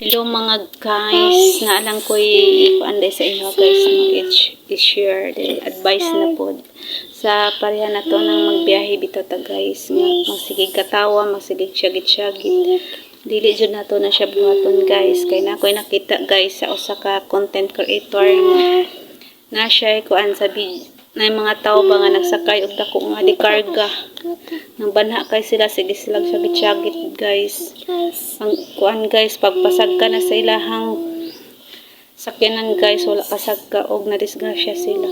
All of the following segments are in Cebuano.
Hello mga guys, naalang ko ikuan sa inyo, guys, no, i-share the advice na pod sa pareha na to nang magbiyahe bitaw ta, guys, nga magsigig katawa, magsigig syagit-syagit. Dili jud nato na siya buhaton, guys, kay na ako'y nakita, guys, sa usa ka content creator nga na siya kuan sa na yung mga tao ba nga nagsakay og dako nga dikarga nang banha kay sila, sige sila syagit-syagit, guys. Ang kuan, guys, pagpasag ka na sa ilahang sakyanan, guys, wala kasagka og nadisgrasya sila.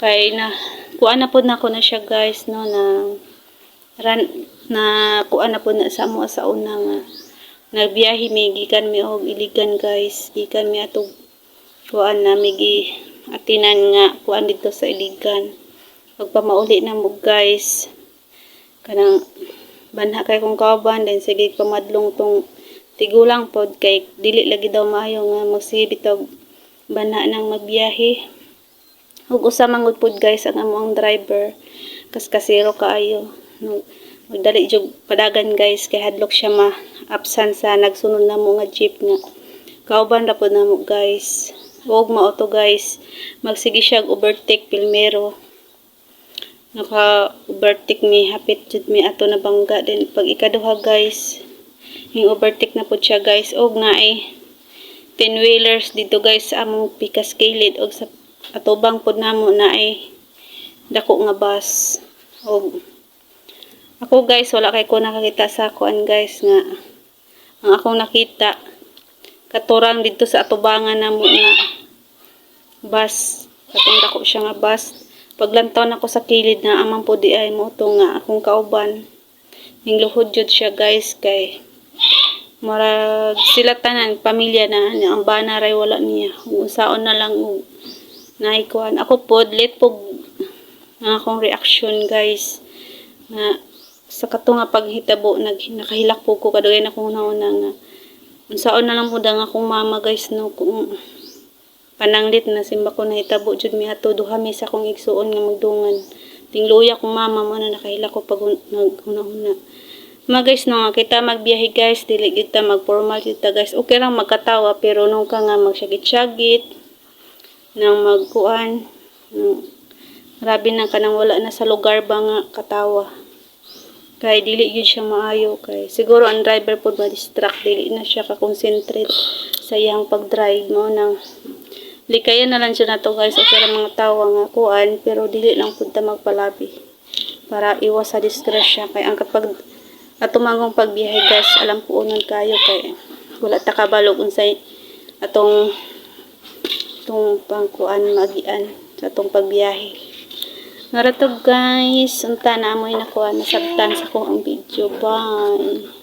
Kay na kuan na pod nako na siya, guys, no, na ran na kuan na pod na sa amo sa una nga nagbiyahe mi, gikan mi og Iligan, guys. Gikan mi atog kuan na mi gi atinan nga kuan dito sa Iligan. Pagpamauli na mo, guys, kanang banha kay kong kauban, then sige pamadlong tong tigulang pod kay dili lagi daw maayo nga magsige bitog banha nang magbiyahe. Ug usa man gud pod, guys, ang among driver kaskasero kaayo, no, magdali jud padagan, guys, kay hadlok siya ma-absan sa nagsunod namo nga jeep nga kauban ra pod namo, guys. Ug mao to, guys, magsige siya og overtake pilmero, naka overtake mi, hapit jud mi ato nabangga. Then pag ikaduha, guys, yung overtake na pud siya, guys, og naay 10 wheelers dito, guys, sa among pikas kilid, og sa atubang pud namo naay dako nga bus. Og ako, guys, wala kay ko nakakita sa kuan, guys, nga ang akong nakita katurang dito sa atubangan namo nga bus, katong dako siya nga bus. Paglantaw nako sa kilid na amang po di ay mo to nga akong kauban, ning luhod jud siya, guys, kay murag sila tanan pamilya na niya, ang bana ray wala niya. Ug unsaon na lang og naikuan ako pod, late pod ang akong reaction, guys, nga sa kato nga paghitabo nag nakahilak po ko kadugay na kong nauna nga unsaon na lang pud ang akong mama, guys, no, kung pananglit na simba ko nahitabo jud mi ato, duha mi sa akong igsuon nga magdungan, tingluya kong mama mo na nakahilak ko pag naghuna-huna. Ma guys, no, nga kita magbiyahe, guys, dili gyud ta mag-formal gyud ta, guys. Okay lang magkatawa, pero nung ka nga magsyagit-syagit nang magkuan nang grabe na kanang wala na sa lugar ba nga katawa, kay dili gyud siya maayo, kay siguro ang driver pod ma-distract, dili na siya ka-concentrate sa iyang pag-drive mo. Nang likayan na lang siya nato, guys. Okay lang mga tawa nga kuan, pero dili lang pud ta magpalabi para iwas sa disgrasya, kay ang kapag ato mangong pagbiyahe, guys, alam po unon kayo kay wala ta kabalo unsay atong atong pangkuan magian sa atong pagbiyahe. Narato, guys, unta na amoy nakuha nasabtan sa ko ang video. Bye.